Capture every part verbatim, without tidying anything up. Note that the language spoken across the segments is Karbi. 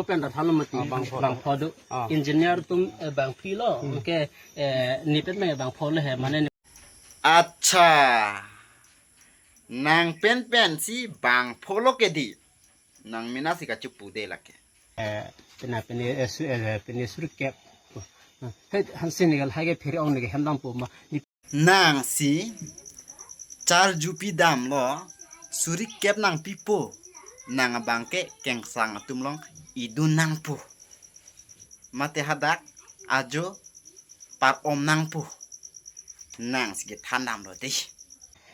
Pen ta thanlo mati. Ah, bangpho. Bangpho do. Ah. Engineer atum, eh, bangphli lo. Hmm. Anke, eh, ne pen me bangpho lo he mane. Acha. Nang pen pensi bangpho lo ke di. Nang mena si kachepu de lake. Eh, pena pene, eh, su-, eh, pene suri kep. He, hansi ni gal hai ke phere ong ni ke hem dampo ma. Ni Nang si charjupi damlo, suri kep nangpipo, nang abang ke kengsang atum along idun nangpo. Mate hadak ajo par-om nangpo. Nang si kethan damlo de.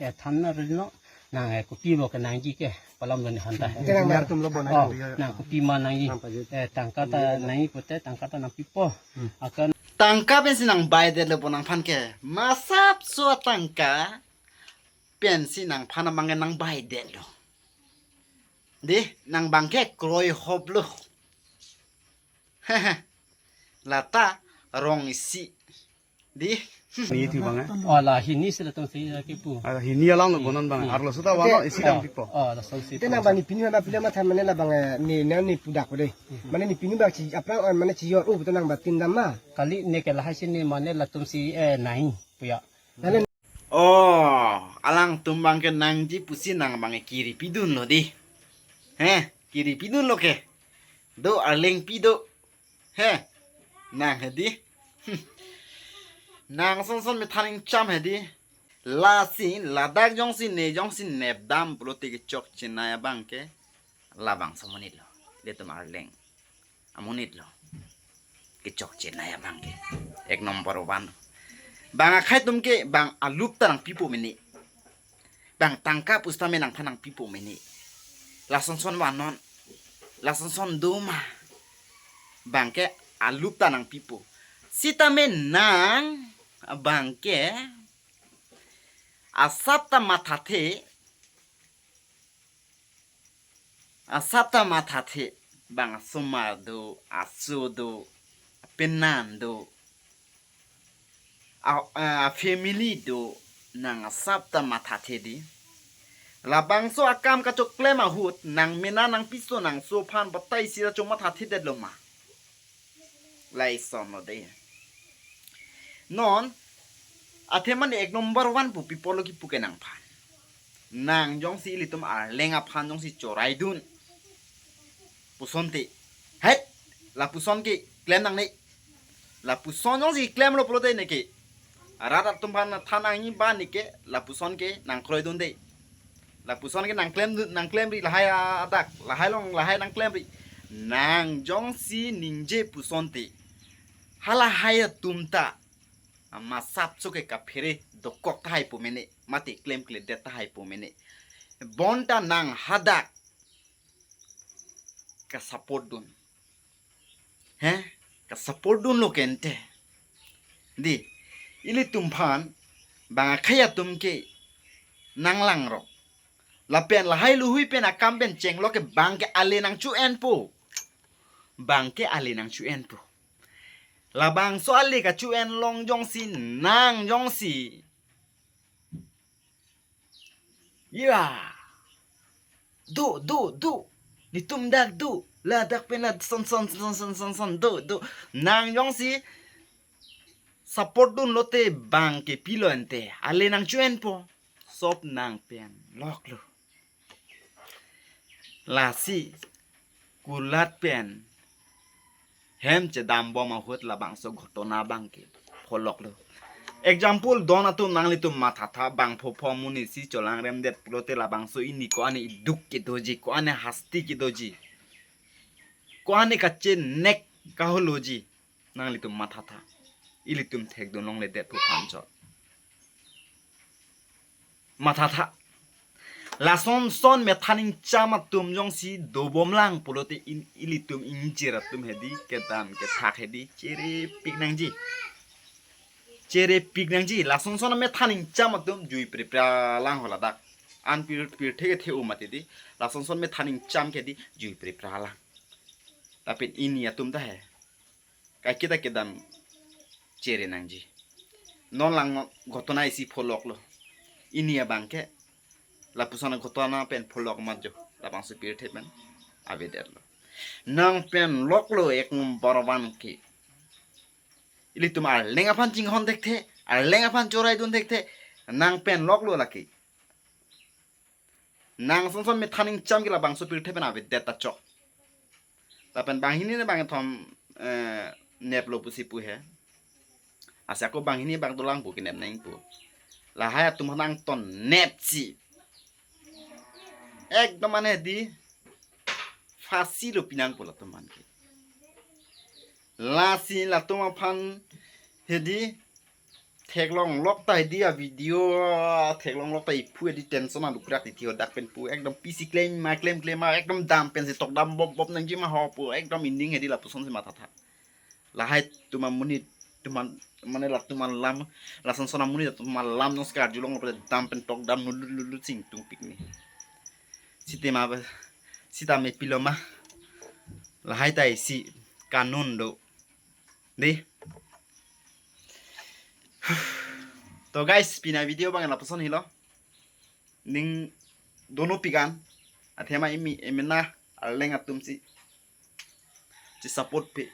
Eh, than na ri no. Nang, eh, kopi mo ke nangji ke, palam lo ni hanta. Engineer atum lo bonai. Oh, nang kopi ma nangji. Nang pajut. Eh, tangka ta nangji pute, tangka ta nangpipo. Hmm. Akan tangka pensi nangbai detlo po nangphan ke. Masapso atangka pensi nangphan abang ke nangbai detlo. De, nang abang ke kroi hop lo. Lata rong isi. Di. Ni thu abang, eh? Oh, la hini si latum si, eh, kipu. Ah, hini alam lo bonon abang. Hmm. Arlo suta wano isi dam pipo. Oh, la song si. Te nang abang ni pini abang pila matha mane labang, eh, ni nang ni pudak ko de. Hmm. Mane ni pini abang si aphrang on mane si yor u betul nang abang tin dam ma. Kali ne ke lahai si ni mane latum si, eh, nai puya. Mane Oh, alangtum abang ke nangji pusi nang abang ke kiri pidun lo di. He, kiri pidun lo ke. Do arleng pi do. He, nang he di. Hmm. Nang son son methan ingcham he di. Lasi, ladak jongsi ne, jongsi nepdam pulote kechok chenai abang ke. Labangso amonit lo. Ilitum arleng amonit lo. Kechok chenai abang ke. Ek number one. Bang akhei atum ke, bang alup ta nangpipo mene. Bang tangka pusitame nangphan nangpipo mene. Lason son vanon. Lason son do ma. Bang ke alup ta nangpipo. Sitame nang abang ke asap ta mathathe. Asap ta mathathe, bang asomar do, aso do, apenan do, a, a, a family do, nang asap ta mathathe di. Labangso akam kachoklem ahut, nang mena nang piso nang so aphan batai si ta chomathathe detlo ma. Lason lo de. Non, athema ni ek number one pu pi apotlo kipu ke nangphan. Nang jongsi ilitum arleng aphan jongsi chorai dun. Puson te. Het, lapuson ke klem nangne. Lapuson jongsi klemlo pulote ne ke. Arat atum aphan than nangji ba ne ke, lapuson ke nangkroi dun de. Lapuson ke nangklem, nangklemri lahai adak, lahai along, lahai nangklemri. Nang jongsi ningje puson te. Halahai atum ta. Masapso ke kaphere dokok tahai pu mene, mate klemkledet tahai pu mene. Bonta nang hadak. Ka support dun. He? Ka support dunlo ke ante. Di, ilitum aphan, bang akhei atum ke, nanglangrok. Lapen lahai luhui pen akam pen chenglo ke bang ke ale nangchu-enpo. Bang ke ale nangchu-enpo. Labangso ale kachu-en along jongsi, nang jongsi. Ya. Do, do, do. Netum dak do. Ladak pen la son, son, son, son, son, son, do, do. Nang jongsi support dunlote bang ke pilo ante. Ale nangchu-enpo. Sop nang pen loklo. Lasi kulat pen hem chedambom ahut labangso ghotona bang ke pholoklo. Example don atum nanglitum mathatha bang phopho amonit si cholangremdet pulote labangso ini ko-an iduk kedoji, ko-an hasti kedoji, ko-an kachenek kaholoji. Nanglitum mathatha. Ilitum thekdun longledet pu phanchot. Mathatha. Lason son methan ingcham atum jongsi dobomlang pulote in ilitum ingjir atum hedi kedam kethak hedi cherepik nangji. Cherepik nangji. Lason son methan ingcham atum jui prepralang ho ladak. An pir pir theke the-o mati di. Lason son methan ingcham ke di jui prepralang. Lapen ini atum ta he. Kaiketa kedam chere nangji. Non lang ghotona isi pholoklo. Ini abang ke lapuson ghotona pen pholok matjo. Labangso pirthe pen avedetlo. Nang pen loklo ek number one ke. Ilitum arleng aphan chinghon thekthe, arleng aphan chorai dun thekthe, nang pen loklo lake. Nang sonson methan ingcham ke labangso pirthe pen avedet ta chok. Lapen banghini ne bangkethom, eh, neplo pusi pu he. Asa ako banghini bang dolang pu kenep nang pu. Lahai atum aphan nangton nepsi. Ekdom mane di phasi lo pinang pu latum aphan ke. Lasi latum aphan hedi theklonglok ta hedi a video theklonglok ta iphu hedi tension alukrak titi hodak pen pu ekdom pisi klem ma klem klem ma ekdom dam pensi tokdam bop bop nangji ma ho pu ekdom ining hedi lapuson si mathatha. Lahai atum amonit atum an mane latum alam lason son amonit atum alam nonsi karjulong lopo dam pen tokdam nulut nulut sing tungpik ni. Sitame sitame pilo ma. Lahai ta isi kanun do. Dei. To guys, pini a video bang lapuson helo. Ning dono pigan. Athema imi emena arleng atum si. Si support pe.